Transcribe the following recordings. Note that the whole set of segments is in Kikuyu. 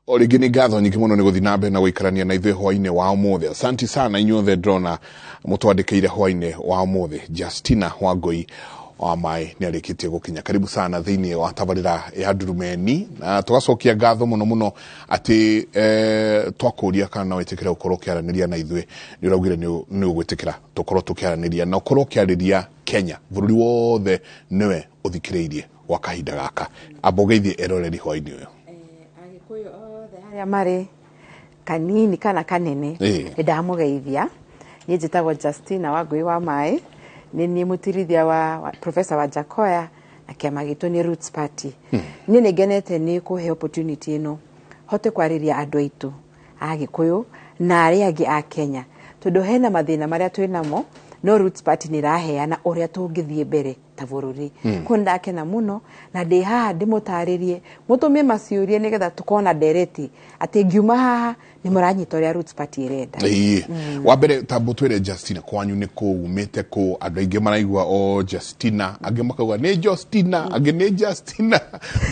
O rĩngĩ nĩ ngatho nyingĩ mũno nĩ gũthiĩ na mbere na gũikarania na ithuĩ hwainĩ wa ũmũthĩ. Asanti sana inyuothe ndĩrona mũtwandĩkĩire hwainĩ wa ũmũthĩ. Justina Wangũi wa maĩ nĩ arĩkĩtie gũkinya. Karibu sana thĩinĩ wa tabarĩra ya Ndurumeni, na tũgacokia ngatho mũno mũno atĩ twakũria kana no wĩtĩkĩre gũkorwo ũkĩaranĩria na ithuĩ, nĩ ũraugire nĩ ũgwĩtĩkĩra tũkorwo tũkĩaranĩria na ũkorwo ũkĩarĩria Kenya bũrũri wothe nĩwe ũthikĩrĩirie gwa kahinda gaka. Amba ũgeithie eroreri hwainĩ ũyũ. Agĩkũyũ othe harĩa marĩ, kanini kana kanene, nĩ ndamũgeithia. Niĩ njĩtagwo Justina Wangũi wa Maĩ, nĩ niĩ mũtirithia wa Professor Wajackoyah, na kĩama gitũ nĩ Roots Party. Niĩ nĩ ngenete nĩ kũhe opportunity ĩno hote kwarĩria andũ aitũ a Gĩkũyũ na arĩa angĩ a Kenya, tondũ hena mathĩna marĩa twĩ namo, no Roots Party nĩ ĩraheana ũrĩa tũngĩthiĩ mbere ta bũrũri. Koguo nĩ ndakena mũno na ndĩ haha ndĩmũtarĩrie, mũtũmie maciũrie nĩgetha tũkorwo na ndereti atĩ ngiuma haha nĩ mũranyita ũrĩa Roots Party ĩrenda. Ĩĩ. Wa mbere tamba ũtwĩre Justina, kwanyu nĩ kũ, umĩte kũ? Andũ aingĩ maraigua o Justina, angĩ makauga nĩ Justina, angĩ nĩ Justina.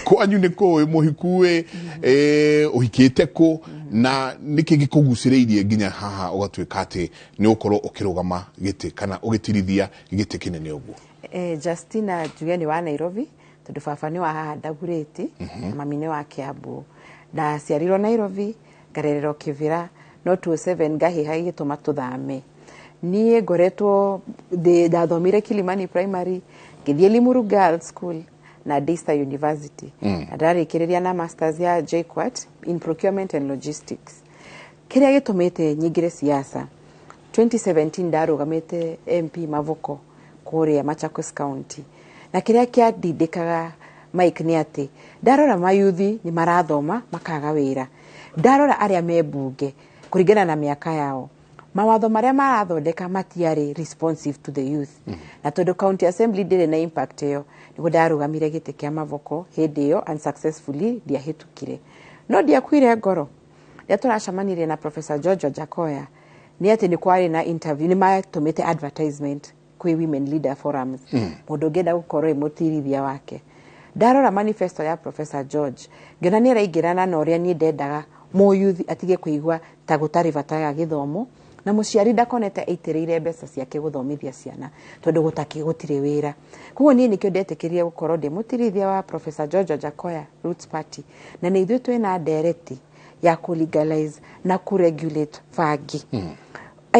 Kwanyu nĩ kũ, wĩ mũhiku ĩ, ũhikĩte kũ, na nĩkĩ gĩkũgucĩrĩirie nginya haha ũgatuĩka atĩ nĩ ũkorwo ũkĩrũgama gĩtĩ kana ũgĩtirithia gĩtĩ kĩnene ũguo? Justina njuge nĩ wa Nairobi, tondũ baba nĩ wa haha Dagoretti na mami nĩ wa Kiambu. Ndaciarirwo Nairobi, ngarererwo Kibera, no 2007 ngahĩha igĩtũma tũthame. Niĩ ngoretwo ndathomire Kilimani Primary, ngĩthiĩ Limuru Girls School na Daystar University. Na ndarĩkĩrĩria na masters ya JKUAT in procurement and logistics. Kĩrĩa gĩtũmĩte nyingĩre siasa, 2017 ndarũgamĩte MP Mavoko kũrĩa Machakos County, na kĩrĩa kĩandindĩkaga Mike nĩ atĩ ndarora mayuthi nĩ marathoma makaga wĩra, ndarora arĩa me mbunge kũringana na mĩaka yao, mawatho marĩa marathondeka matiarĩ responsive to the youth. Na tondũ county assembly ndĩrĩ na impact ĩyo, nĩguo ndarũgamire gĩtĩ kĩa Mavoko hĩndĩ ĩyo, unsuccessfully, ndiahĩtũkire, no ndiakuire ngoro. Rĩrĩa tũracemanirie na Professor George Wajackoyah, nĩ atĩ nĩ kwarĩ na interview, nĩ matũmĩte advertisement kwĩ Women Leader Forums, mũndũ ũngĩenda gũkorwo ĩ mũtirithia wake. Ndarora manifesto ya Professor George, ngĩona nĩ araingĩrana na ũrĩa niĩ ndendaga mũyuthi atige kũigua ta gũtarĩ bata ya gĩthomo, na mũciari ndakonete aitĩrĩire mbeca ciake gũthomithia ciana tondũ gũtirĩ wĩra. Koguo niĩ nĩkĩo ndetĩkĩrire gũkorwo ndĩ mũtirithia wa Professor George Wajackoyah, Roots Party, na nĩ ithuĩ twĩna ndereti ya kũ-legalize na kũ-regulate bangi.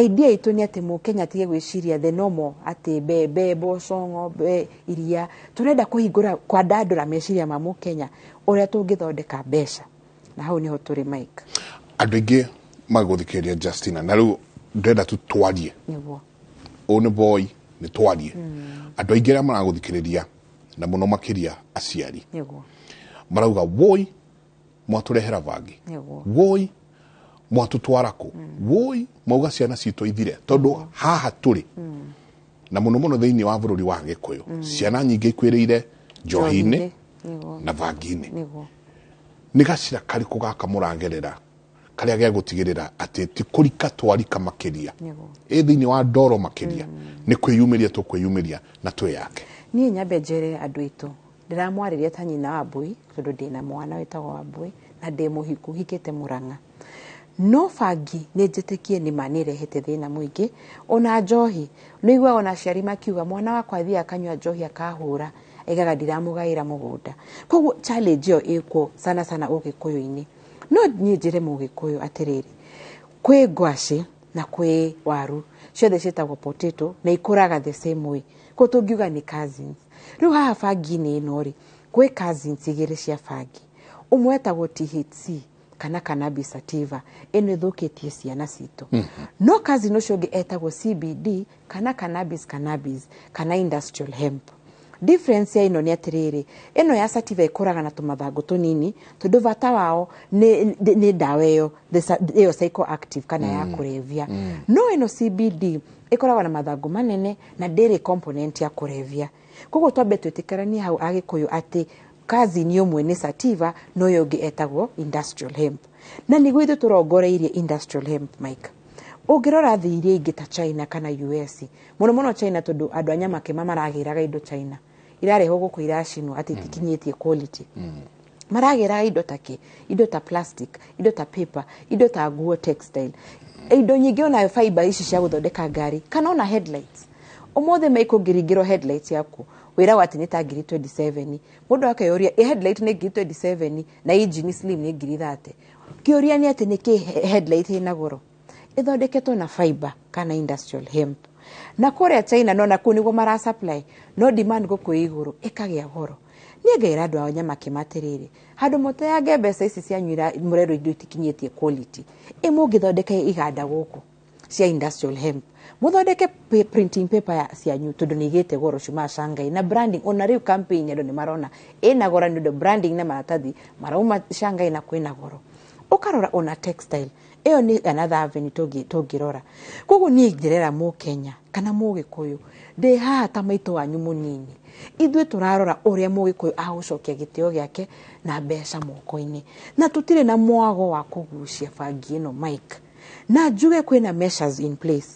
Idea itũ nĩ atĩ mũkenya atige gwĩciria the normal, atĩ mbembe, mboco, ng'ombe, iria. Tũrenda kũhingũra, kwandandũra meciria ma mũkenya ũrĩa tũngĩthondeka mbeca, na hau nĩho tũrĩ, Mike. Andũ aingĩ magũthikĩrĩria Justina, na rĩu ndĩrenda tu twarie. Ũyũ nĩ boy, nĩ twarie. Andũ aingĩ arĩa maragũthikĩrĩria, na mũno makĩria aciari, marauga woi, mwatũrehera bangi, woi, mwatũtwara kũ, woi, mwauga ciana citũ ithire, tondũ haha tũrĩ na mũno mũno thĩinĩ wa bũrũri wa Gĩkũyũ, ciana nyingĩ ikuĩrĩire njohi-inĩ na bangi-inĩ. Nĩ gacĩra karĩkũ gaka mũragerera karĩa gegũtigĩrĩra atĩ ti kũrika twarika makĩria ĩ thĩinĩ wa ndoro makĩria, nĩ kwĩyumĩria tũkwĩyumĩria na twĩyake? Niĩ nyambe njĩre andũ aitũ, ndĩramwarĩria ta nyina wa mbũi, tondũ ndĩna mwana wĩtagwo Wambũi na ndĩ mũhiku, hikĩte Mũrang'a. No bangi nĩ njĩtĩkie nĩ ma nĩ ĩrehete thĩna mũingĩ, ona njohi. Nĩ ũiguaga ona aciari makiuga mwana wakwa athiĩ akanyua njohi akahũra, aigaga ndiramũgaĩra mũgũnda. Koguo challenge ĩyo ĩkuo sana sana ũgĩkũyũ-inĩ. No niĩ njĩre mũgĩkũyũ atĩrĩrĩ, kwĩ ngwacĩ na kwĩ waru, ciothe ciĩtagwo potato na ikũraga the same way, koguo tũngiuga nĩ cousins. Rĩu haha bangi-inĩ ĩno rĩ, kwĩ cousins igĩrĩ cia bangi. Ũmwe etagwo THC kana cannabis sativa, ĩno ĩthũkĩtie ciana citũ. No cousin ũcio ũngĩ etagwo CBD kana cannabis kana industrial hemp. Difference ya ĩno nĩ atĩrĩrĩ, ĩno ya sativa ĩkũraga na tũmathangũ tũnini, tondũ bata wao nĩ ndawa ĩyo ĩyo psychoactive kana ya kũrebia. No ĩno CBD ĩkoragwo na mathangũ manene na ndĩrĩ component ya kũrebia. Koguo twambe twĩtĩkĩranie hau Agĩkũyũ atĩ cousin ũmwe nĩ sativa na ũyũ ũngĩ etagwo industrial hemp, na nĩguo ithuĩ tũrongoreirie industrial hemp. Mike, ũngĩrora thĩ iria ingĩ ta China kana US, mũno mũno China, tondũ andũ a Nyamakĩma maragĩraga indo China, irarehwo gũkũ iracinwo atĩ itikinyĩtie quality. Maragĩraga indo ta kĩ? Indo ta plastic, indo ta paper, indo ta nguo, textile, indo nyingĩ, ona fiber ici cia gũthondeka ngari, kana ona headlights. Ũmũthĩ maikũ ngĩringĩrwo headlights yaku wĩragwo atĩ nĩ ta ngiri 27. Mũndũ akeyũria, ĩ headlight nĩ ngiri 27 na engine slim nĩ ngiri 30? Kĩũria nĩ atĩ nĩkĩ headlight ĩna goro? Ĩthondeketwo na fiber kana industrial hemp, na kũrĩa China no nakuo nĩguo mara supply, no demand gũkũ ĩ igũrũ, ĩkagĩa goro. Niĩ ngaĩra andũ a Nyamakima atĩrĩrĩ, handũ mũteange mbeca ici cianyu mũrerwo indo itikinyĩtie quality, ĩ mũngĩthondeka iganda gũkũ cia industrial hemp, muthondeke printing paper ya cianyu, tondũ nĩ igĩte goro, ciumaga Shanghai na branding. Ona rĩu campaign andũ nĩ marona ĩna goro nĩ ũndũ branding na maratathi marauma Shanghai na kwĩna goro. Ũkarora ona textile ĩyo nĩ another avenue tũngĩrora. Koguo niĩ ndĩrera Mũkenya kana Mũgĩkũyũ, ndĩ haha ta maitũ wanyu mũnini. Ithuĩ tũrarora ũrĩa Mũgĩkũyũ agũcokia gĩtĩo gĩake na mbeca moko-inĩ, na tũtirĩ na mwago wa kũgucia bangi ĩno, Mike, na njuge kwĩna measures in place.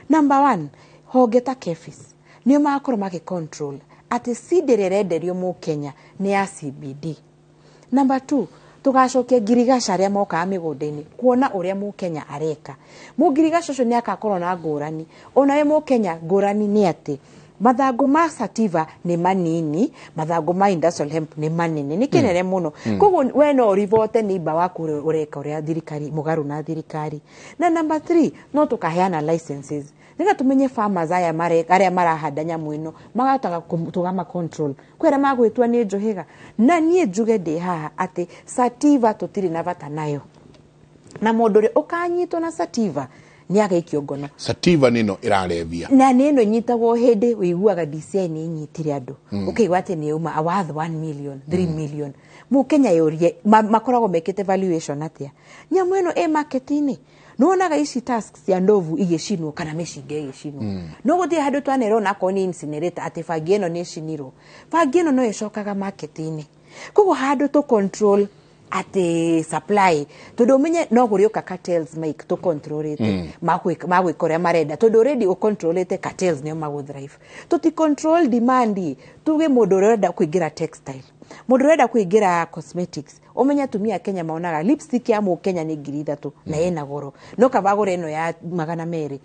Number one, honge ta KEPHIS nĩo magakorwo magĩ control atĩ seed ĩrĩa ĩrenderio Mũkenya nĩ ya CBD. Number two, tũgacokia ngirigaca arĩa mokaga mĩgũnda-inĩ kuona ũrĩa Mũkenya areka. Mũngirigaca ũcio nĩ akakorwo na ngũrani. Ona wĩ Mũkenya, ngũrani nĩ atĩ mathangũ ma sativa nĩ manini, mathangũ ma industrial hemp nĩ manene, nĩ kĩnene mũno. Koguo we no ũribote neighbor waku ũrĩa ũreka ũrĩa thirikari mũgarũ na thirikari. Na number three, no tũkaheana licenses nĩgetha tũmenye farmers aya arĩa marahanda nyamũ ĩno, magahotaga tũgama control kwĩ arĩa magwĩtua nĩ njũhĩga. Na niĩ njuge ndĩ haha atĩ sativa tũtirĩ na bata nayo, na mũndũ ũrĩa ũkanyitwo na sativa nĩ agaikio ngono. Sativa nĩ ĩno ĩrarevia? Na nĩ ĩno ĩnyitagwo hĩndĩ ũiguaga DCI nĩ ĩnyitire andũ, ũkaigua atĩ nĩ yauma a worth 1 million, 3 million. Mũkenya yũrie, makoragwo mekĩte valuation atĩa? Nyamũ ĩno ĩ market-inĩ, nĩwonaga ici tasks cia ndovu igĩcinwo kana mĩcinga ĩgĩcinwo, no gũtirĩ handũ twanerwo onakorwo nĩ incinerator atĩ bangi ĩno nĩ ĩcinirwo. Bangi ĩno no ĩcokaga market-inĩ. Koguo handũ tũ control atĩ supply, tondũ ũmenye no gũrĩũka cartels, Mike, tũ controlĩte magwĩka ũrĩa marenda, tondũ already ũcontrolĩte cartels nĩo magũthrive. Tũti control demand. Tuge mũndũ ũrĩa ũrenda kũingĩra textile, mũndũ ũrenda kũingĩra cosmetics, ũmenye atumia a Kenya maonaga lipstick ya Mũkenya nĩ 3000 na ĩna goro, no kaba agũre ĩno ya 200.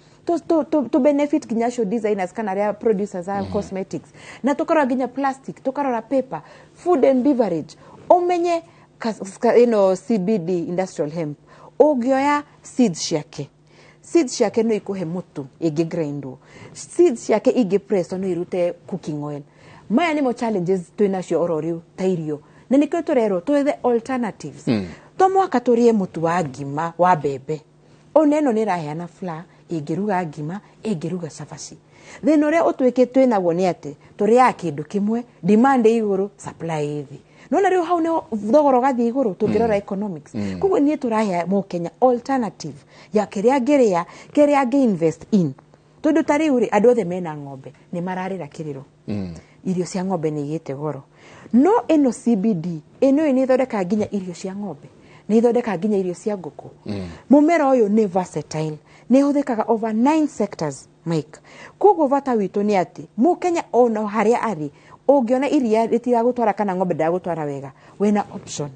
To benefit nginya acio designers kana arĩa producers a cosmetics, na tũkarora nginya plastic, tũkarora paper, food and beverage. Ũmenye ĩno CBD, industrial hemp, ũngĩoya seeds ciake, seeds ciake no ikũhe mũtu ĩngĩ grindwo, seeds ciake ingĩ press no irute cooking oil. Maya nĩmo challenges twĩ nacio oro rĩu ta irio, na nĩkĩo tũrerwo twethe alternatives. To mũhaka tũrĩe mũtu wa ngima wa mbembe. Ona ĩno nĩ ĩraheana flour ĩngĩruga ngima, ĩngĩruga cabaci. Thĩna ũrĩa ũtuĩke twĩ naguo nĩ atĩ tũrĩaga kĩndũ kĩmwe, demand ĩ igũrũ, supply ĩ thĩ. Nona rĩu hau nĩho thogora ũgathiĩ igũrũ tũngĩrora economics. Koguo niĩ tũrahe Mũkenya alternative ya kĩrĩa angĩrĩa, kĩrĩa angĩ invest in, tondũ ta rĩu rĩ, andũ othe mena ng'ombe nĩ mararĩra kĩrĩro, irio cia ng'ombe nĩ igĩte goro. No ĩno CBD ĩno nĩ ĩthondekaga nginya irio cia ng'ombe, nĩ ĩthondekaga nginya irio cia ngũkũ. Mũmera ũyũ nĩ versatile, nĩ ĩhũthĩkaga over nine sectors, Mike. Koguo bata witũ nĩ atĩ Mũkenya ona harĩa arĩ, ũngĩona iria rĩtiragũtwara kana ng'ombe ndĩragũtwara wega, wĩna option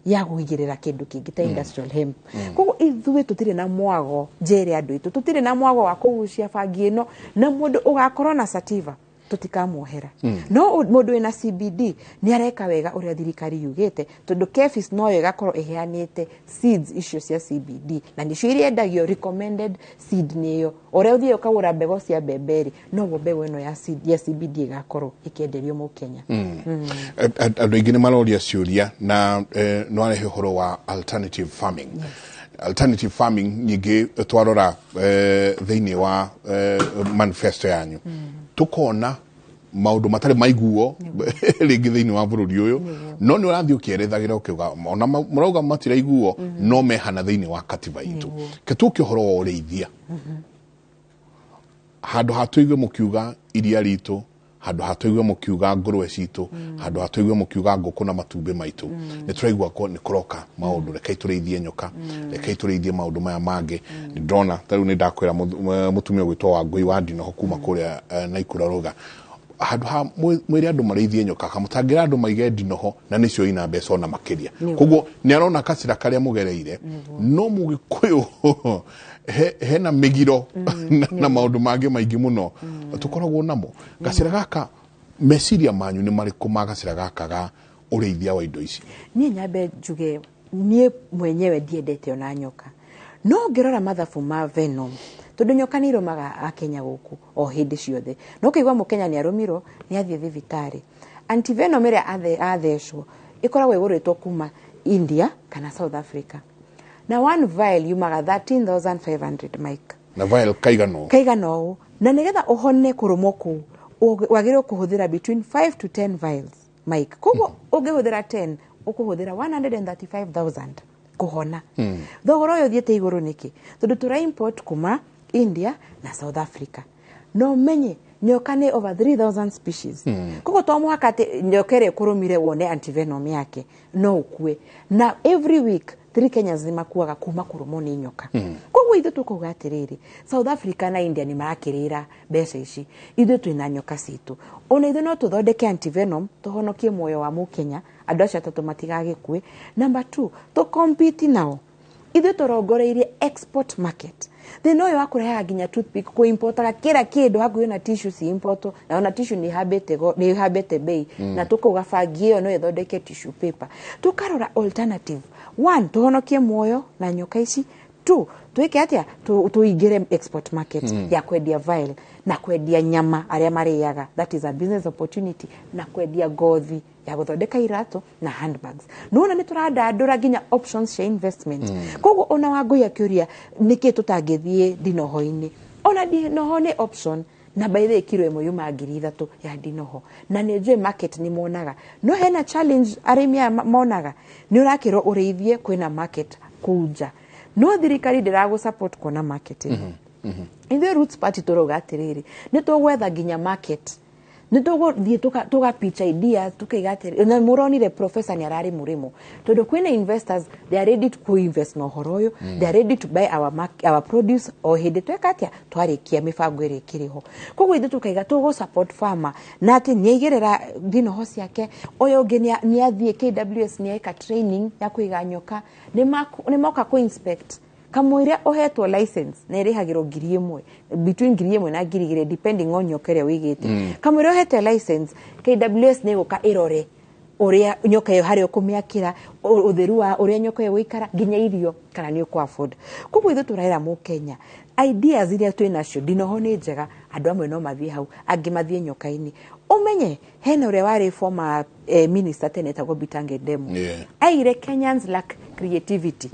ya kũigĩrĩra kĩndũ kĩngĩ ta industrial hemp. Koguo ithuĩ tũtirĩ na mwago, njĩre andũ aitũ tũtirĩ na mwago wa kũgucia bangi ĩno, na mũndũ ũgakorwo na sativa tũtikamuohera. No mũndũ wĩna CBD nĩ areka wega ũrĩa thirikari yugĩte, tondũ KEPHIS noyo ĩgakorwo ĩheanĩte seeds icio cia CBD, na nĩcio irĩendagio. Recommended seed nĩyo ũrĩa ũthiĩ ũkagũra mbegũ cia mbembe rĩ, noguo mbegũ ĩno ya seed, ya CBD ĩgakorwo ĩkĩenderio Mũkenya. Andũ aingĩ nĩ maroria ciũria na no arehe ũhoro wa alternative farming. Alternative farming nyingĩ twarora thĩinĩ wa manifesto yanyu, tũkona maũndũ matarĩ maiguo rĩngĩ thĩinĩ wa bũrũri ũyũ, no nĩ ũrathiĩ ũkĩerethagĩra ũkiuga ona mũrauga matiraiguo no mehana thĩinĩ wa katiba itũ. Ke tũke ũhoro wa ũrĩithia, handũ ha tũigue mũkiuga iria ritũ, handũ ha tũigue mũkiuga ngũrwe citũ, handũ ha tũigue mũkiuga ngũkũ na matumbĩ maitũ, nĩ tũraigua nĩ kũroka maũndũ, rekei tũrĩithie nyoka, rekei tũrĩithie maũndũ maya mangĩ. Nĩ ndĩrona ta rĩu nĩ ndakwĩra mũtumia ũgwĩtwo Wangũi wa Ndinoho kuma kũrĩa Naikuru arauga Handũ ha mwĩre andũ marĩithie nyoka, kamũtangĩra andũ maige ndinoho na nĩcio ina mbeca ona makĩria. Koguo nĩ arona kacĩra karĩa mũgereire, no Mũgĩkũyũ hena mĩgiro na maũndũ mangĩ maingĩ mũno tũkoragwo namo. Gacĩra gaka, meciria manyu nĩ marĩkũ ma gacĩra gaka ga ũrĩithia wa indo ici? Niĩ nyambe njuge, niĩ mwenyewe ndiendete ona nyoka, no ngĩrora mathabu ma venom, tondũ nyoka nĩ irũmaga Akenya gũkũ o hĩndĩ ciothe, no ũkaigua Mũkenya nĩ arũmirwo, nĩ athiĩ thibitarĩ. Antivenom ĩrĩa athecwo ĩkoragwo ĩgũrĩtwo kuma India kana South Africa, na one vial yumaga 13,500, Mike. Na vial kaigana ũũ? Kaigana ũũ. Na nĩgetha ũhone kũrũmwo kũu, wagĩrĩirwo kũhũthĩra between 5 to 10 vials, Mike. Koguo ũngĩhũthĩra 10, ũkũhũthĩra 135,000 kũhona. Thogora ũyũ ũthiĩte igũrũ nĩkĩ? Tondũ tũra import kuma India na South Africa. No menye nyoka nĩ over 3000 species, koguo to mũhaka atĩ nyoka ĩrĩa ĩkũrũmire wone antivenom yake, no ũkue. Na every week three Kenyans nĩ makuaga kuma kũrũmwo nĩ nyoka. Koguo ithuĩ tũkauga atĩrĩrĩ, South Africa na India nĩ marakĩrĩra mbeca ici, ithuĩ twĩna nyoka citũ, ona ithuĩ no tũthondeke antivenom, tũhonokie muoyo wa Mũkenya, andũ acio atatũ matigagĩkue. Number two, tũcompete nao. Ithuĩ tũrongoreirie export market. Thĩna ũyũ wa kũrehaga nginya toothpick, kũimportaga kĩra kĩndũ hakuhĩ na tissue ciimportwo, na ona tissue nĩ ihambĩte nĩ ihambĩte bei, na tũkauga bangi ĩyo no ĩthondeke tissue paper. Tũkarora alternative one, tũhonokie muoyo na nyoka ici. Two, twĩke atĩa? Tũingĩre export market ya kwendia vial na kwendia nyama arĩa marĩaga, that is a business opportunity, na kwendia ngothi ya gũthondeka iratũ na handbags. Nona nĩ tũrandandũra nginya options cia investment. Koguo ona Wangũi akĩũria nĩkĩ tũtangĩthiĩ ndinoho-inĩ, ona ndinoho nĩ option. Na by the way, kiro ĩmwe yuma 3,000 ya ndinoho, na nĩ njũĩ market nĩ monaga, no hena challenge arĩmi aya monaga. Nĩ ũrakĩrwo ũrĩithie, kwĩna market kũu nja, no thirikari ndĩragũ support kuona market ĩno. Ithuĩ Roots Party tũrauga atĩrĩrĩ, nĩ tũgwetha nginya market, nĩ tũgũthiĩ tũga pitch ideas, tukaiga atĩrĩ, na mũronire professor nĩ ararĩ mũrĩmo, tondũ kwĩna investors, they are ready to co-invest na ũhoro ũyũ, they are ready to buy our produce o hĩndĩ tweka atĩa, twarĩkia mĩbango ĩrĩa ĩkĩrĩ ho. Koguo ithuĩ tukaiga tũgũ support farmer na atĩ nĩ aigĩrĩra ndinoho ciake, ũyũ ũngĩ nĩ athiĩ KWS, nĩ eka training ya kũiga nyoka, nĩ moka kũ inspect kamũira ũhetwo license, na ĩrĩhagĩrwo 1,000, between 1,000 na 2,000 depending on nyoka ĩrĩa ũigĩte. Kamũira ũhete license, KWS nĩ ĩgũka ĩrore ũrĩa nyoka ĩyo, harĩa ũkũmĩakĩra, ũtheru wa ũrĩa nyoka ĩyo gũikara, nginya irio kana nĩ ũkũ afford. Koguo ithuĩ tũrera Mũkenya ideas iria twĩ nacio. Ndinoho nĩ njega, andũ amwe no mathiĩ hau, angĩ mathiĩ nyoka-inĩ. Ũmenye hena ũrĩa warĩ former minister tene etagwo Bitange Ndemo, aigire Kenyans lack creativity.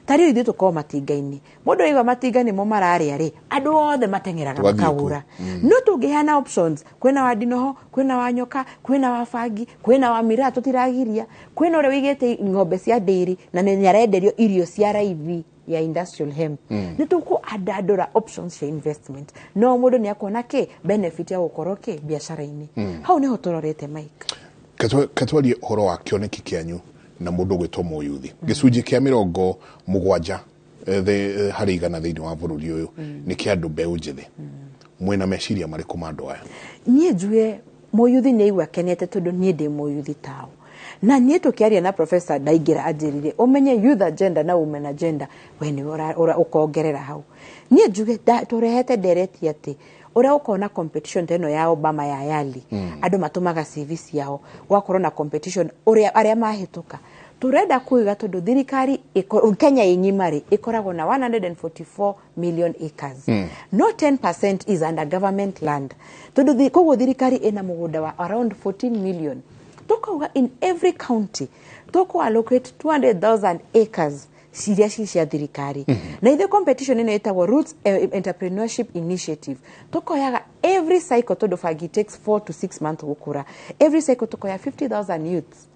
Ta rĩu ithuĩ tũkorwo matinga-inĩ, mũndũ aigua matinga nĩmo mararĩa rĩ, andũ othe mateng'eraga Tũgathiĩ makagũra. No tũngĩheana options, kwĩna wa ndinoho, kwĩna wa nyoka, kwĩna wa bangi, kwĩna wa miraa, tũtiragiria, kwĩna ũrĩa wĩigĩte ng'ombe cia ndĩri na nĩ arenderio irio cia raithi ya industrial hemp, nĩ tũkũandandũra options cia investment, no mũndũ nĩ akuona kĩ benefit ya gũkorwo kĩ biacara-inĩ. Hau nĩho tũrorete, Mike. Katwarie ũhoro wa kĩoneki kĩanyu na mũndũ ũgwĩtwo mũyuthi. Gĩcunjĩ kĩa 70 harĩ igana thĩinĩ wa bũrũri ũyũ nĩ kĩa andũ mbeũ njĩthĩ. Mwĩna meciria marĩkũ ma andũ aya? Niĩ njuge mũyuthi nĩ aigua akenete, tondũ niĩ ndĩ mũyuthi tao. Na niĩ tũkĩaria na professor ndaingĩra, anjĩrire ũmenye youth agenda na women agenda, we nĩwe ũkongerera hau. Niĩ njuge tũrehete ndereti atĩ ũrĩa ũkorwo na competition ta ĩno ya Obama ya Yali, andũ matũmaga CV ciao, gwakorwo na competition, ũrĩa arĩa mahĩtũka. Tũrenda kuiga tondũ thirikari Kenya ĩ ng'ima rĩ, ĩkoragwo na 144 million acres, no 10% is under government land, tondũ koguo thirikari ĩna mũgũnda wa around 14 million. Tũkauga in every county tũkũ allocate 200,000 acres ciria ci cia thirikari. Na ithuĩ competition ĩno ĩtagwo Roots Entrepreneurship Initiative. Tũkoyaga every cycle, tondũ bangi takes 4 to 6 months gũkũra, every cycle tũkoya 50,000 youths,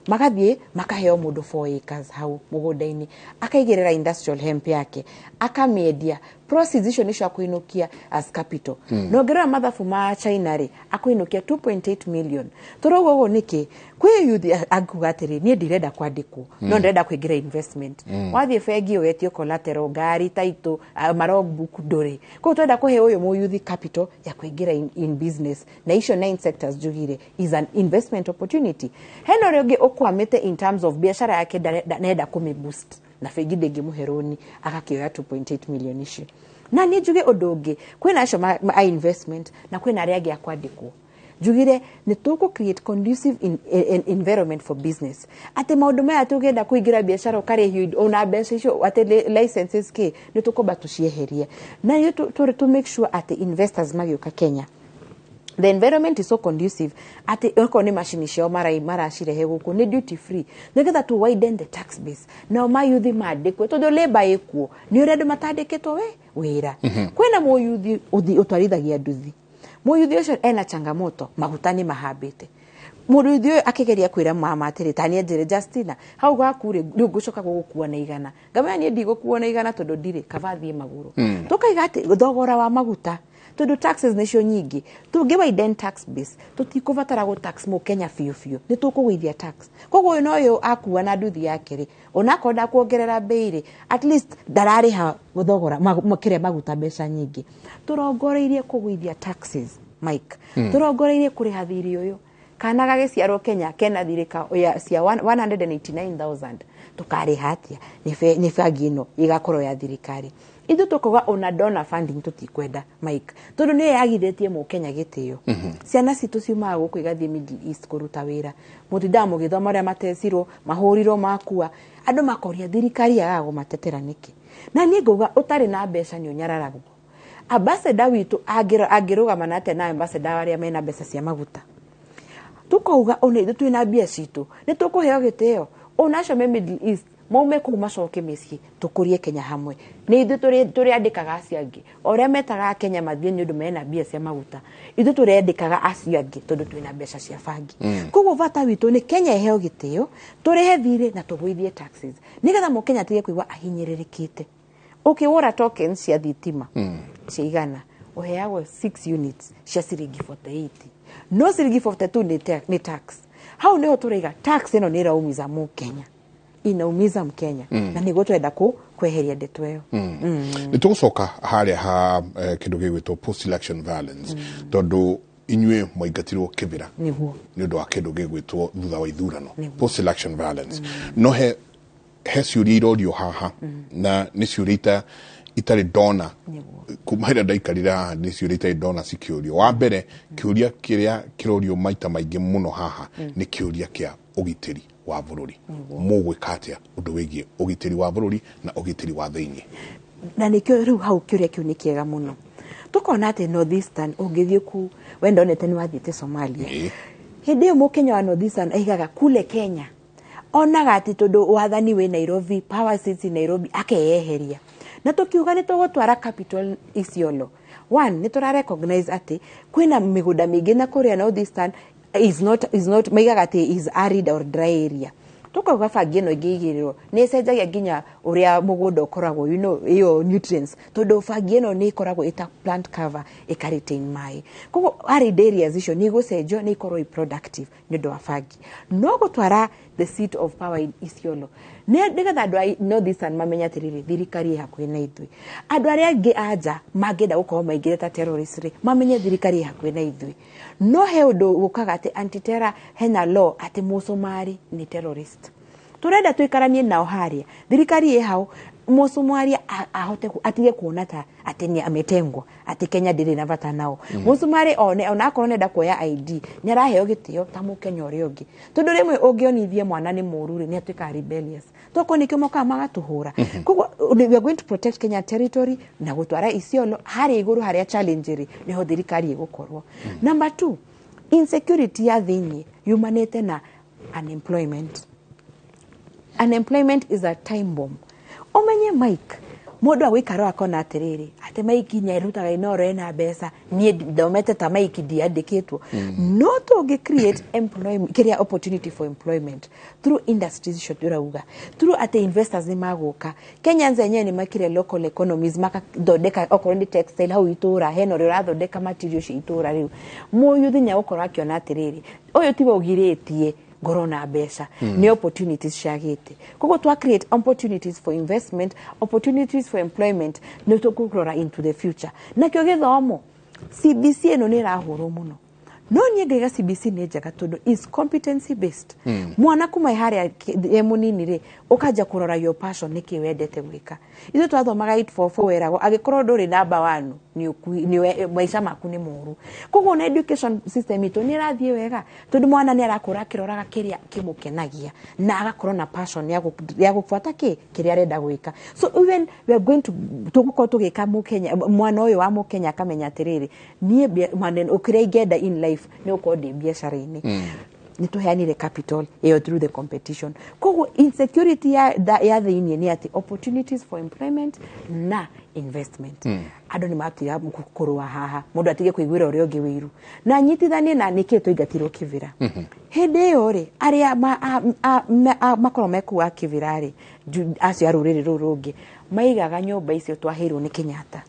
magathiĩ makaheo mũndũ 4 acres hau mũgũnda-inĩ, akaigĩrĩra industrial hemp yake, akamĩendia. Proceeds icio nĩcio akũinũkia as capital. Na ũngĩrora mathabu ma China rĩ, akũinũkia 2.8 million. Tũrauga ũguo nĩkĩ? Kwĩ youth angiuga atĩrĩ, niĩ ndirenda kwandĩkwo, no ndĩrenda kũingĩra investment. Wathiĩ bengi ũgetio collateral, ngari, title, malogbook ndũrĩ. Koguo twenda kũhe ũyũ mũyuthi capital ya kũingĩra in business, na icio nine sectors njugire is an investment opportunity. Hena ũrĩa ũngĩ ũkwamĩte in terms of biacara yake, nenda kũmĩ boost, na bengi ndĩngĩmũhe rũni, agakĩoya 2.8 million icio. Na niĩ njuge ũndũ ũngĩ, kwĩna acio a investment na kwĩna arĩa angĩ a kwandĩkwo. Njugire nĩ tũkũ create conducive environment for business, atĩ maũndũ maya tũngĩenda kũingĩra biacara ũkarĩhio ona mbeca icio, atĩ licenses kĩ, nĩ tũkwamba tũcieherie, na nĩ tũ make sure atĩ investors magĩũka Kenya, the environment is so conducive atĩ okorwo nĩ macini ciao maracirehe gũkũ, nĩ duty free, nĩgetha tu widen the tax base, nao mayuthi mandĩkwe, tondũ labour ĩkuo, nĩ ũrĩa andũ matandĩkĩtwo we wĩra. Kwĩna mũyuthi ũtwarithagia nduthi. Mũyuthi ũcio ena changamoto, maguta nĩ mahambĩte. Mũyuthi ũyũ akĩgeria kwĩra mama atĩrĩ, ta niĩ njĩre Justina, hau gaku rĩ, rĩu ngũcoka gũgũkua na 100. Ngamwĩra niĩ ndigũkuo na 100 tondũ ndirĩ, kaba thiĩ magũrũ. Tũkaiga atĩ thogora wa maguta, tondũ taxes nĩcio nyingĩ, tũngĩ widen tax base, tũtikũbatara gũ tax mũkenya biũ biũ, nĩ tũkũgũithia tax. Koguo ũyũ na ũyũ akua na nduthi yake rĩ, onakorwo ndakuongerera mbei rĩ, at least ndararĩha thogora kĩrĩa maguta mbeca nyingĩ. Tũrongoreirie kũgũithia taxes, Mike. Tũrongoreirie kũrĩha thirĩ ũyũ. Kana gagĩciarwo Kenya kena thirĩ cia 189,000, tũkarĩha atĩa? Nĩ bangi ĩno ĩgakorwo ya thirikari. Ithuĩ tũkauga ona donor funding tũtikwenda, Mike, tondũ nĩyo yagithĩtie mũkenya gĩtĩo. Ciana citũ ciumaga gũkũ igathiĩ Middle East kũruta wĩra, mũtindaga mũgĩthoma ũrĩa matecirwo, mahũrirwo, makua. Andũ makoria thirikari yagaga kũmatetera nĩkĩ? Na niĩ ngauga ũtarĩ na mbeca nĩ ũnyararagwo. Ambassador witũ angĩrũgama na atĩa na ambassador arĩa mena mbeca cia maguta? Tukauga ona ithuĩ twĩna mbia citũ nĩ tũkũheo gĩtĩo, ona acio me Middle East maume kũu macoke mĩciĩ, tũkũrie Kenya hamwe. Nĩ ithuĩ tũrĩandĩkaga acio angĩ, o ũrĩa metaga Kenya mathiĩ nĩ ũndũ mena mbia cia maguta, ithuĩ tũrendĩkaga acio angĩ tondũ twĩna mbeca cia bangi. Koguo bata witũ nĩ Kenya ĩheo gĩtĩo, tũrĩhe thirĩ na tũgũithie taxes, nĩgetha mũkenya atige kũigua ahinyĩrĩrĩkĩte. Ũkĩgũra tokens cia thitima cia 100, ũheagwo 6 units cia ciringi 48, no ciringi 42 nĩ tax. Hau nĩho tũraiga tax ĩno nĩ ĩraumiza mũkenya, inaumiza mkenya, na nĩguo twenda kweheria ndeto ĩyo. Nĩ tũgũcoka harĩa ha kĩndũ gĩgwĩtwo post election violence, tondũ inyuĩ mwaingatirwo Kĩbĩra nĩ ũndũ wa kĩndũ gĩgwĩtwo thutha wa ithurano, post election violence. No he ciũria irorio haha, na nĩ ciũria itarĩ ndona kuma ĩrĩa ndaikarire haha, nĩ ciũria itarĩ ndona cikĩũrio. Wa mbere, kĩũria kĩrĩa kĩrorio maita maingĩ mũno haha nĩ kĩũria kĩa ũgitĩri wa bũrũri. Mũgwĩka atĩa ũndũ wĩgiĩ ũgitĩri wa bũrũri na ũgitĩri wa thĩinĩ? Na nĩkĩo rĩu hau kĩũria kĩu nĩ kĩega mũno. Tũkona atĩ North Eastern, ũngĩthiĩ ku, we ndonete nĩ wathiĩte Somalia. Hĩndĩ ĩyo mũkenya wa North Eastern aigaga kule Kenya, onaga atĩ tondũ wathani wĩ Nairobi, power sits in Nairobi, akeyeheria. Na tũkiuga nĩ tũgũtwara capital Isiolo. One, nĩ tũra recognize atĩ kwĩna mĩgũnda mĩingĩ na kũrĩa North Eastern is not maigaga atĩ is arid or dry area. Tũkauga bangi ĩno ĩngĩigĩrĩrwo nĩ ĩcenjagia nginya ũrĩa mũgũnda ũkoragwo, ĩyo nutrients, tondũ bangi ĩno nĩ ĩkoragwo ĩta plant cover, ĩka retain maĩ. Koguo arid areas icio nĩ igũcenjio, nĩ ikorwo i productive nĩ ũndũ wa bangi. No gũtwara the seat of power in Isiolo nĩgetha andũ a North Eastern mamenye atĩrĩrĩ, thirikari ĩ hakuhĩ na ithuĩ. Andũ arĩa angĩ a nja mangĩenda gũkorwo maingĩrĩte ta terrorist rĩ, mamenye thirikari ĩ hakuhĩ na ithuĩ. No he ũndũ ũkaga atĩ anti-terror, hena law atĩ mũcomari nĩ terrorist. Tũrenda tũikaranie nao harĩa thirikari ĩ hau, mũcumaria ahote atige kuona ta atĩ nĩ ametengwo, atĩ Kenya ndĩrĩ na bata nao. Mũcumarĩ one onakorwo nenda kuoya ID, nĩ araheo gĩtĩo ta mũkenya ũrĩa ũngĩ, tondũ rĩmwe ũngĩonithie mwana nĩ mũru rĩ, nĩ atuĩkaga rebellious. Tokorwo nĩkĩo mokaga magatũhũra. Koguo we are going to protect Kenya territory na gũtwara Isiolo harĩa igũrũ, harĩa challenge rĩ, nĩho thirikari ĩgũkorwo. Number two, insecurity ya thĩinĩ yumanĩte na unemployment. Unemployment is a time bomb. Ũmenye, Mike, mũndũ agũikara akona atĩrĩrĩ, atĩ Atĩ Maiki nĩarutaga Inooro ena mbeca, niĩ thomete ta Maiki ndiandĩkĩtwo. No tũngĩ create employment, kĩrĩa opportunity for employment through industries icio tũrauga, through atĩ investors nĩ magũka, Kenyans enyewe nĩ makire local economies, makathondeka okorwo nĩ textile hau itũra, hena ũrĩa ũrathondeka material cia itũra rĩu. Mũyuthi nĩ agũkorwo akĩona atĩrĩrĩ, ũyũ tiwe ũgirĩtie ngorwo na mbeca, nĩ opportunities ciagĩte. Koguo twa create opportunities for investment, opportunities for employment, nĩ tũkũrora into the future. Nakĩo gĩthomo, CBC ĩno nĩ ĩrahũrwo mũno, no niĩ ngaiga CBC nĩ njega tondũ is competency based. Mwana kuma harĩa e mũnini rĩ, ũkanja kũrora your passion, nĩkĩ wendete gwĩka. Ithuĩ twathomaga 844, weragwo angĩkorwo ndũrĩ number one maica maku nĩ moru. Koguo na education system itũ nĩ ĩrathiĩ wega tondũ mwana nĩ arakũra akĩroraga kĩrĩa kĩmũkenagia na agakorwo na passion ya gũbuata kĩ kĩrĩa arenda gwĩka. So even we are going to tũgũkorwo tũgĩka mũkenya, mwana ũyũ wa mũkenya akamenya atĩrĩrĩ, niĩ maneno kĩrĩa ingĩenda in life nĩ gũkorwo ndĩ biacara-inĩ. Nĩ tũheanire capital ĩyo through the competition. Koguo insecurity ya thĩiniĩ nĩ atĩ opportunities for employment na investment, andũ nĩ matiga kũrũa haha, mũndũ atige kũiguĩra ũrĩa ũngĩ wĩiru na anyitithanie na nĩkĩ tũingatirwo Kĩbĩra hĩndĩ ĩyo rĩ. Arĩa makorwo mekuu a Kĩbĩra rĩ, acio a rũrĩrĩ rũu rũngĩ maigaga nyũmba icio twaheirwo nĩ Kenyatta.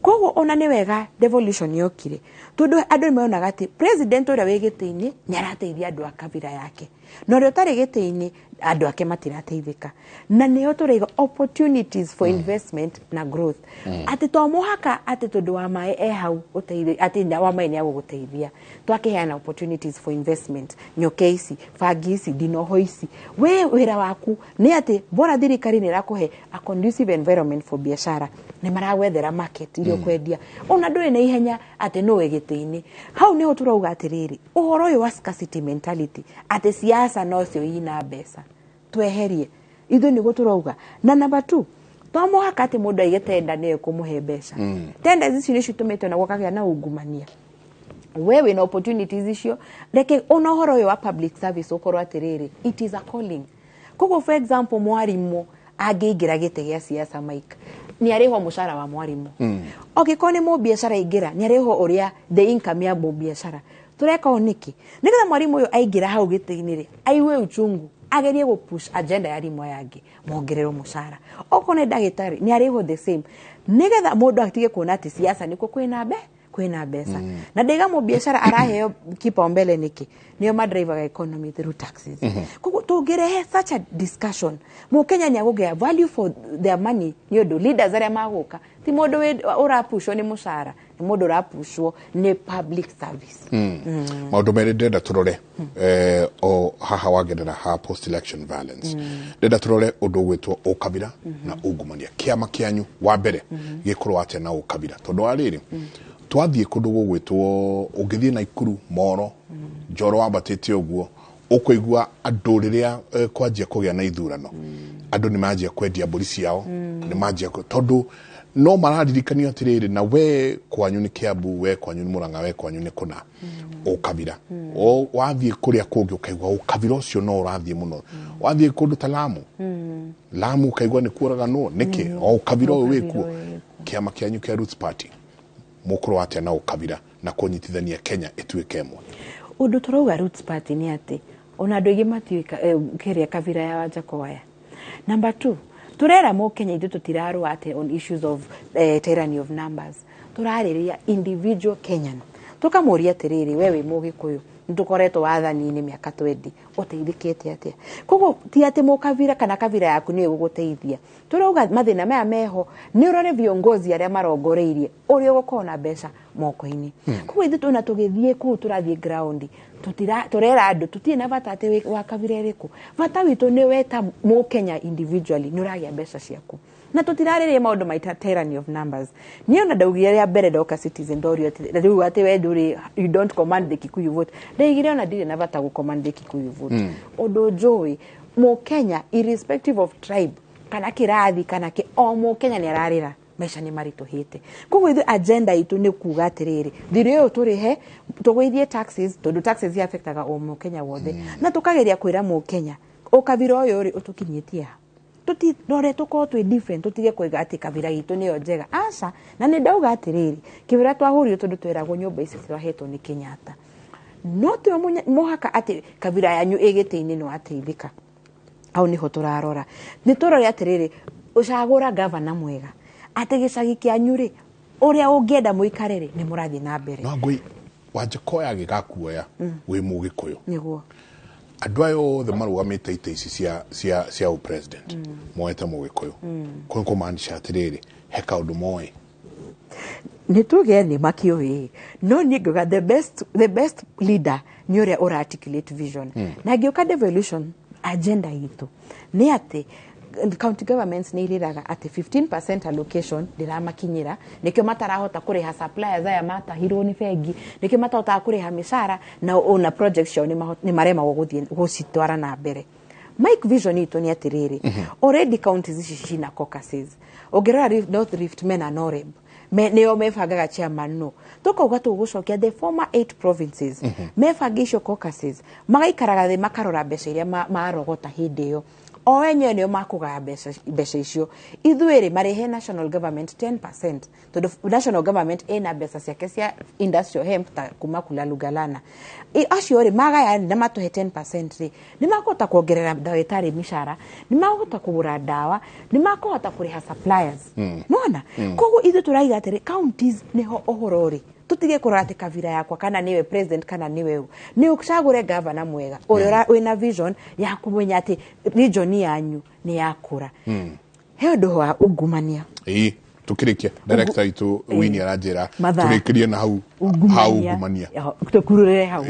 Koguo ona nĩ wega devolution yokire tondũ andũ nĩ monaga atĩ president ũrĩa wĩ gĩtĩ-inĩ nĩ arateithia andũ a kabira yake, na ũrĩa ũtarĩ gĩtĩ-inĩ andũ ake matirateithĩka. Na nĩho tũraiga opportunities for investment na growth, atĩ to mũhaka atĩ tondũ wa maĩ e hau atĩ wa maĩ nĩ agũgũteithia. Twakĩheana opportunities for investment, nyoke ici, bangi ici, ndinoho ici, we wĩra waku nĩ atĩ bora thirikari nĩ ĩrakũhe a conducive environment for biashara, nĩ maragwethera market iria ũkwendia, ona ndũrĩ na ihenya atĩ nũwe gĩtĩ-inĩ. Hau nĩho tũrauga atĩrĩrĩ, ũhoro ũyũ wa scarcity mentality atĩ siasa nocio ina mbeca, tweherie. Ithuĩ nĩguo tũrauga. Na number two, to mũhaka atĩ mũndũ aige tenda nĩyo ĩkũmũhe mbeca. Tenda ici nĩcio itũmĩte ona gũkagĩa na ungumania. We wĩna opportunities icio, reke ona ũhoro ũyũ wa public service ũkorwo atĩrĩrĩ, it is a calling. Koguo for example, mwarimũ angĩingĩra gĩtĩ gĩa siasa, Mike, nĩ arĩhwo mũcara wa mwarimũ. Angĩkorwo nĩ mũbiacara aingĩra, nĩ arĩhwo ũrĩa the income ya mũbiacara. Tũreka ũũ nĩkĩ? Nĩgetha mwarimũ ũyũ aingĩra hau gĩtĩ-inĩ rĩ, aigue uchungu, agerie gũ push agenda ya arimũ aya angĩ mongererwo mũcara. Okorwo nĩ ndagĩtarĩ, nĩ arĩhwo the same, nĩgetha mũndũ atige kuona atĩ siasa nĩkuo kwĩna mbeca. Na ndaiga mũbiacara araheo kipaumbele nĩkĩ? Nĩo madrivaga economy through taxes. Koguo tũngĩrehe such a discussion, mũkenya nĩ agũgĩa value for their money, nĩ ũndũ leaders arĩa magũka ti mũndũ ũrapushwo nĩ mũcara, nĩ mũndũ ũrapushwo nĩ public service. Maũndũ merĩ ndĩrenda tũrore o haha wagerera ha post election violence. Ndĩrenda tũrore ũndũ ũgwĩtwo ũkabira na ungumania. Kĩama kĩanyu wa mbere gĩkorwo atĩa na ũkabira? Tondũ wa rĩrĩ, twathiĩ kũndũ gũgwĩtwo, ũngĩthiĩ Naikuru, Moro, Njoro, wambatĩte ũguo, ũkũigua andũ rĩrĩa kwanjia kũgĩa na ithurano, andũ nĩ manjia kwendia mbũri ciao, nĩ manjia tondũ no mararirikanio atĩrĩrĩ, na we kwanyu nĩ Kiambu, we kwanyu nĩ Murang'a, we kwanyu nĩ kũna. Ũkabira o wathiĩ kũrĩa kũngĩ ũkaigua ũkabira ũcio no ũrathiĩ mũno. Wathiĩ kũndũ ta Lamu, Lamu ũkaigua nĩ kuoraganwo nĩkĩ, o ũkabira ũyũ wĩkuo. Kĩama kĩanyu kĩa Roots Party mũkũrwo atĩa na ũkabira na kũnyitithania Kenya ĩtuĩke ĩmwe? Ũndũ tũrauga Roots Party nĩ atĩ ona andũ aingĩ matiũĩ kĩrĩa kabira ya Wanjakoya. Number two, tũrera mũkenya ithuĩ tũtirarũa atĩ on issues of tyranny of numbers. Tũrarĩrĩria individual Kenyan, tũkamũria atĩrĩrĩ, we wĩ mũgĩkũyũ, nĩtũkoretwo wathani-inĩ mĩaka 20, ũteithĩkĩte atĩa? Koguo ti atĩ mũkabira kana kabira yaku nĩyo ĩgũgũteithia. Tũrauga mathĩna maya meho nĩ ũrore viongozi arĩa marongoreirie ũrĩa ũgũkorwo na mbeca moko-inĩ. Koguo ithuĩ tũna tũgĩthiĩ kũu, tũrathiĩ ground, tutira turera andũ tutirĩ na bata atĩ wa kabira ĩrĩkũ. Bata witũ nĩ we ta mũkenya individually nĩ ũragĩa mbeca ciaku, na tũtirarĩrĩria maũndũ maita tyranny of numbers. Niĩ ona ndaugire rĩa mbere ndoka Citizen, ndorio atĩ rĩu atĩ we ndũrĩ, you don't command the Kikuyu vote. Ndaigire ona ndirĩ na bata gũ command the Kikuyu vote. Ũndũ njũĩ, mũkenya irrespective of tribe kana kĩrathi kana kĩ, o mũkenya nĩ ararĩra, maica nĩ maritũhĩte. Koguo ithuĩ agenda itũ nĩ kuga atĩrĩrĩ, thirĩ ũyũ tũrĩhe, tũgũithie taxes, tondũ taxes affectaga o mũkenya wothe, na tũkageria kwĩra mũkenya ũkabira ũyũ rĩ ũtũkinyĩtie ha. Tũtirore tũkorwo twĩ different, tũtige kuiga atĩ kabira itũ nĩyo njega. Aca, na nĩ ndauga atĩrĩrĩ, kĩbira twahũrirwo tondũ tweragwo nyũmba ici twahetwo nĩ Kenyatta. No ti mũhaka atĩ kabira yanyu ĩ gĩtĩ-inĩ nĩ wateithĩka. Hau nĩho tũrarora. Nĩ tũrore atĩrĩrĩ, ũcagũra gavana mwega atĩ gĩcagi kĩanyu rĩ, ũrĩa ũngĩenda mũikare rĩ, nĩ mũrathiĩ na mbere. No ngũi Wanjakoya agĩgakuoya wĩ Mũgĩkũyũ. Nĩguo. Andũ aya othe marũgamĩte itĩ ici cia president moete Mũgĩkũyũ. Kũu kũmaanisha atĩrĩrĩ, he kaũndũ moĩ. Nĩ tuge nĩ makĩũĩ, no niĩ ngauga the best leader nĩ ũrĩa ũra articulate vision. Na ngĩũka devolution agenda itũ nĩ atĩ county governments nĩ irĩraga atĩ 15% allocation ndĩramakinyĩra, nĩkĩo matarahota kũrĩha suppliers aya matahirwo nĩ bengi, nĩkĩo matahotaga kũrĩha mĩcara, na ona projects ciao nĩ maremagwo gũthiĩ gũcitwara na mbere. Mike, vision itũ nĩ atĩrĩrĩ, already counties ici cina caucuses. Ũngĩrora North Rift mena NOREB, nĩo mebangaga chairman, no tũkauga tũgũcokia the former eight provinces mebange icio caucuses, magaikaraga thĩ makarora mbeca iria marogota hĩndĩ ĩyo, o enyewe nĩo makũgaya mbeca icio. Ithuĩ rĩ, marĩhe national government 10%, tondũ national government ĩna mbeca ciake cia industrial hemp ta kuma kula Lugalana. Acio rĩ magaya na matũhe 10% rĩ, nĩ makũhota kuongerera ndagĩtarĩ mĩcara, nĩ makũhota kũgũra ndawa, nĩ makũhota kũrĩha suppliers. Nona koguo ithuĩ tũraiga atĩrĩ, counties nĩho ũhoro ũrĩ. Tũtige kũrora atĩ kabira yakwa, kana nĩwe president, kana nĩwe ũ. Nĩ ũcagũre gavana mwega ũrĩa wĩna vision ya kũmenya atĩ region yanyu nĩ yakũra. He ũndũ wa ungumania. Ĩĩ, tukĩrĩkia, director itũ Winnie aranjĩra Mathaa. tũrĩkĩrie na hau ungumania. Tũkurũrĩre hau.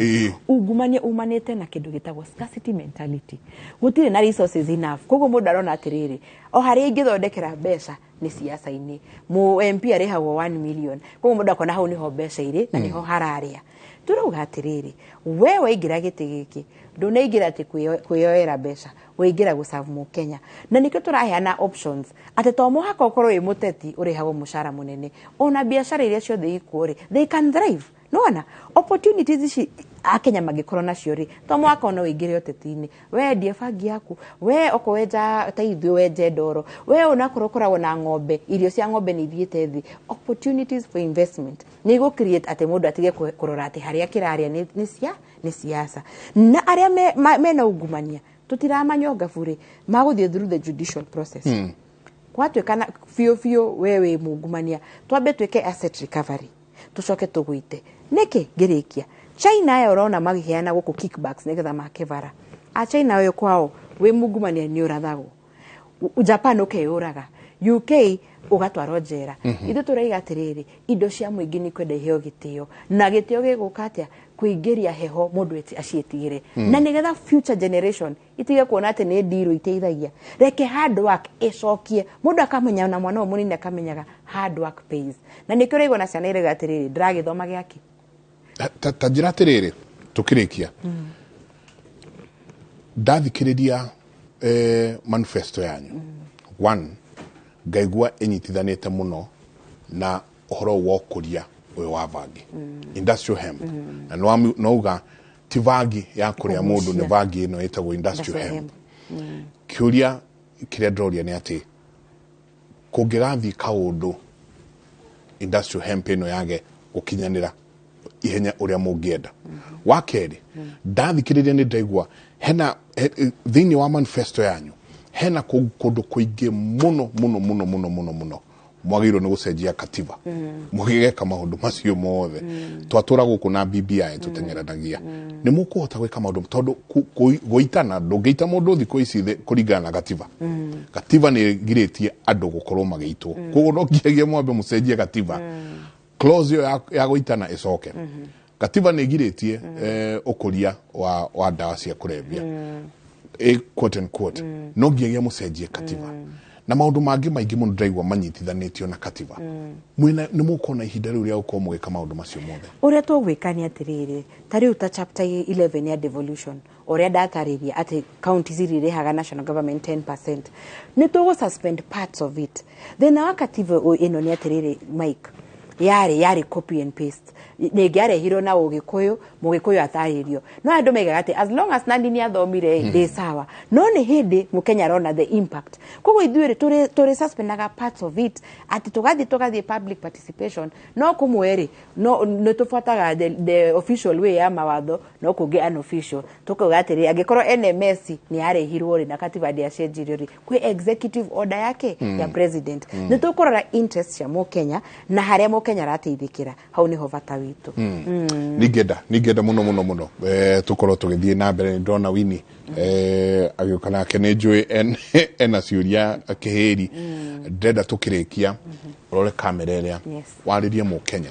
Ungumania umanĩte na kĩndũ gĩtagwo scarcity mentality. Gũtirĩ na resources enough, koguo mũndũ arona atĩrĩrĩ, o harĩa ingĩthondekera mbeca nĩ siasa-inĩ. Mũ MP arĩhagwo 1 million, koguo mũndũ akona hau nĩho mbeca irĩ na nĩho hararĩa. Tũrauga atĩrĩrĩ, we waingĩra gĩtĩ gĩkĩ, ndũnaingĩra atĩ kwĩyoera mbeca, waingĩra gũserve Mũkenya. Na nĩkĩo tũraheana options atĩ to mũhaka ũkorwo wĩ mũteti ũrĩhagwo mũcara mũnene. Ona biacara iria ciothe ikuo rĩ, they can thrive. Nona opportunities ici Akenya mangĩkorwo nacio rĩ, to mũhaka ona ũingĩre ũteti-inĩ. Wendie bangi yaku, we okorwo wenja ta ithuĩ wenje ndoro, we onakorwo ũkoragwo na ng'ombe, irio cia ng'ombe nĩ ithiĩte thĩ. Opportunities for investment nĩ igũ create atĩ mũndũ atige kũrora atĩ harĩa kĩrarĩa nĩ siasa. Na arĩa mena ungumania tũtiramanyonga bure, magũthiĩ through the judicial process. Gwatuĩka na biũ biũ we wĩ mungumania, twambe twĩke asset recovery, tũcoke tũgwite. Nĩkĩ ngĩrĩkia, China aya ũrona magĩheana gũkũ kickbacks nĩgetha make bara, a China ũyũ kwao wĩ mungumania nĩ ũrathagwo. Japan ũkeyũraga, UK ũgatwarwo njera. Ithuĩ tũraiga atĩrĩrĩ, indo cia mũingĩ nĩ kwenda iheo gĩtĩo, na gĩtĩo gĩgũka atĩa? Kũingĩria heho mũndũ aciĩtigĩre, na nĩgetha future generation itige kuona atĩ nĩ ndirũ iteithagia. Reke hard work ĩcokie mũndũ akamenya, na mwana ũyũ mũnini akamenyaga hard work pays. Na nĩkĩo ũraigua na ciana irauga atĩrĩrĩ, ndĩragĩthoma gĩake. Ta njĩra atĩrĩrĩ, tũkĩrĩkia, ndathikĩrĩria manifesto yanyu, one, ngaigua ĩnyitithanĩte mũno na ũhoro wa ũkũria ũyũ wa bangi, industrial hemp. Na nĩwauga ti bangi ya kũrĩa mũndũ, nĩ Kũgucia. Bangi ĩno ĩtagwo industrial Industrial hemp. Kĩũria kĩrĩa ndĩroria nĩ atĩ kũngĩgathiĩ kaũndũ industrial hemp ĩno yage gũkinyanĩra ihenya ũrĩa mũngĩenda. Wa kerĩ, ndathikĩrĩria nĩ ndaigua hena thĩinĩ wa manifesto yanyu hena kũndũ kũingĩ mũno mũno mũno mũno mũno mũno mwagĩrĩirwo nĩ gũcenjia katiba. Mũgĩgeka maũndũ macio mothe, twatũra gũkũ na BBI tũteng'eranagia, nĩ mũkũhota gwĩka maũndũ? Tondũ gũitana ndũngĩita mũndũ thikũ ici kũringana na gatiba. Gatiba nĩ ĩgirĩtie andũ gũkorwo magĩitwo, koguo no nginyagia mwambe mũcenjie gatiba, clause ĩyo ya gũitana ĩcoke. Gatiba nĩ ĩgirĩtie ũkũria wa ndawa cia kũrebia, quote and quote. No nginyagia mũcenjie katiba na maũndũ mangĩ maingĩ mũno ndĩraigua manyitithanĩtio na katiba. Mwĩna nĩ mũkuona ihinda rĩu rĩa gũkorwo mũgĩka maũndũ macio mothe? Ũrĩa tũgwĩka nĩ atĩrĩrĩ, ta rĩu ta chapter 11 ya devolution, ũrĩa ndatarĩria atĩ counties iria irĩhaga national government 10%, nĩ tũgũ suspend parts of it. Thĩna wa katiba ĩno nĩ atĩrĩrĩ, Mike, Yarĩ copy and paste, nĩngĩarehirwo na Ũgĩkũyũ, Mũgĩkũyũ atarĩrio. No andũ maigaga atĩ as long as nani nĩ athomire, ndĩ sawa. No nĩ hĩndĩ Mũkenya arona the impact. Koguo ithuĩ rĩ, tũrĩ suspendaga parts of it, atĩ tũgathiĩ public participation. No kũmwe rĩ, no nĩ tũbuataga the official way ya mawatho, no kũngĩ unofficial. Tũkauga atĩrĩ, angĩkorwo NMS nĩ yarehirwo rĩ, na katiba ndĩacenjirio rĩ, kwĩ executive order yake ya president. Nĩ tũkũrora interest cia Mũkenya na harĩa Mũkenya arateithĩkĩra. Hau nĩho bata witũ. Ningĩenda mũno mũno mũno tũkorwo tũgĩthiĩ na mbere. Nĩ ndona Wini agĩũka nake, nĩ njũĩ ena ciũria kĩhĩri. Ndĩrenda tũkĩrĩkia ũrore kamera ĩrĩa, warĩrie Mũkenya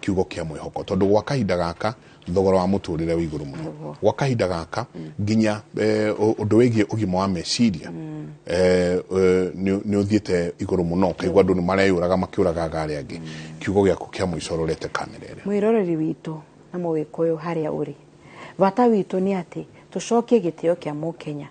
kiugo kĩa mwĩhoko, tondũ gwa kahinda gaka thogora wa mũtũrĩre wĩ igũrũ mũno. Gwa kahinda gaka nginya ũndũ wĩgiĩ ũgima wa meciria nĩ ũthiĩte igũrũ mũno, ũkaigua andũ nĩ mareyũraga makĩũragaga arĩa angĩ. Kiugo gĩaku kĩa mũico ũrorete kamera ĩrĩa. Mwĩroreri witũ na Mũgĩkũyũ harĩa ũrĩ, bata witũ nĩ atĩ tũcokie gĩtĩo kĩa Mũkenya.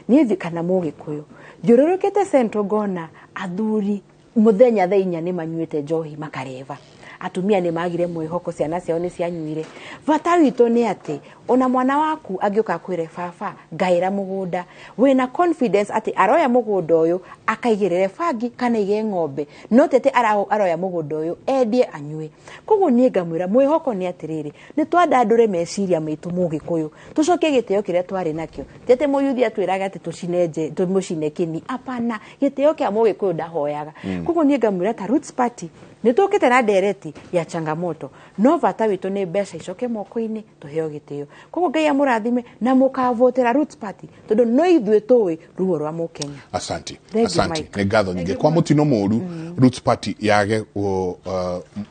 Niĩ kana Mũgĩkũyũ, thiũrũrũkĩte Central ngona athuri mũthenya thaa 4 nĩ manyuĩte njohi makareva, atumia nĩ magire mwĩhoko, ciana ciao nĩ cianyuire. Bata witũ nĩ atĩ ona mwana waku angĩũka akwĩre, "Baba, ngaĩra mũgũnda," wĩna confidence atĩ aroya mũgũnda ũyũ akaigĩrĩre bangi kana aige ng'ombe, no tete aroya mũgũnda ũyũ endie anyue. Koguo niĩ ngamwĩra mwĩhoko nĩ atĩrĩrĩ, nĩ twandandũre meciria maitũ, Mũgĩkũyũ, tũcokie gĩtĩo kĩrĩa twarĩ nakĩo. Ti atĩ mũyuthi atwĩraga atĩ tũcine nje, tũmũcine kĩni, apana. Gĩtĩo kĩa Mũgĩkũyũ ndahoyaga. Koguo niĩ ngamwĩra ta Roots Party nĩ tũkĩte na ndereti ya changamoto, no bata witũ nĩ mbeca icoke moko-inĩ, tũheo gĩtĩo. Koguo Ngai amũrathime na mũkavotera Roots Party, tondũ no ithuĩ tũĩ ruo rwa Mũkenya. Asanti. Thank you, Asanti. Mike. Nĩ ngatho nyingĩ. Kwa mũtino mũru Roots Party yage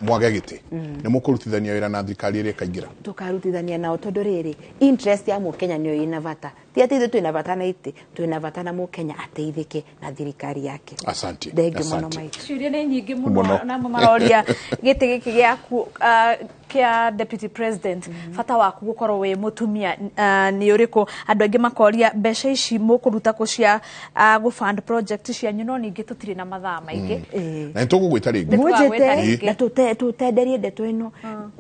mwage gĩtĩ, nĩ mũkũrutithania wĩra na thirikari ĩrĩa ĩkaingĩra? Tũkarutithania nao, tondũ rĩrĩ, interest ya Mũkenya nĩyo ĩna bata. Ti atĩ ithuĩ twĩna bata na itĩ, twĩna bata na Mũkenya ateithĩke na thirikari yake. Asanti. Thank you mũno. Asanti. Mike. Ciũria nĩ nyingĩ Mũno. mũno, namo maroria gĩtĩ gĩkĩ gĩaku kĩa deputy president, bata waku gũkorwo wĩ mũtumia nĩ ũrĩkũ? Andũ aingĩ makoria mbeca ici mũkũruta kũ cia gũ-fund project cianyu. No ningĩ tũtirĩ na mathaa maingĩ. Na nĩ tũgũgwĩta rĩngĩ. Nĩ tũgagwĩta Mũnjĩte rĩngĩ. na tũtenderie ndeto ĩno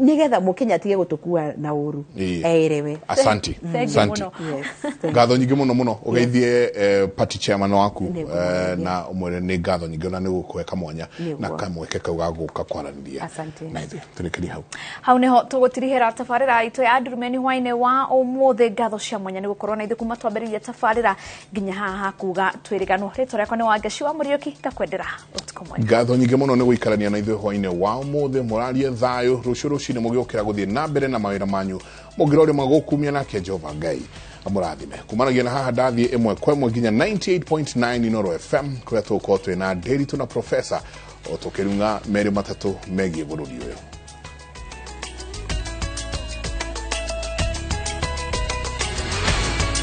nĩgetha Mũkenya atige gũtũkua na ũru, erewe. Asanti. Thank you Asanti. mũno. Yes, thank you. Ngatho nyingĩ mũno mũno. Ũgeithie party chairman waku Nĩguo. na ũmwĩre nĩ ngatho nyingĩ ona nĩ gũkũhe kamwanya Nĩguo. na kamweke kau ga gũka kwaranĩria Asante. na ithuĩ. Tũrĩkĩrie hau. Hau niho tũgũtirihĩra tabarĩra itũ ya Ndurumeni hwainĩ wa ũmũthĩ. Ngatho cia mwanya nĩ gũkorwo na ithuĩ kuma twambĩrĩria tabarĩra nginya haha kuga twĩrĩganwo. Rĩtwa rĩakwa nĩ Wangeci wa Mũriũki, ngakwendera ũtukũ mwega. Ngatho nyingĩ mũno nĩ gũikarania na ithuĩ hwainĩ wa ũmũthĩ. Mũrarie thayũ. Rũciũ rũcinĩ mũgĩũkĩra gũthiĩ na mbere na mawĩra manyu, mũngĩra ũrĩa magũkumia, nake Jehova Ngai amũrathime. Kumanagia na haha ndathiĩ ĩmwe kwa ĩmwe nginya 98.9 Inoro FM, kũrĩa tũgũkorwo twĩna Ndĩritũ na Profesa o tũkĩrung'a merĩ matatũ megiĩ bũrũri ũyũ.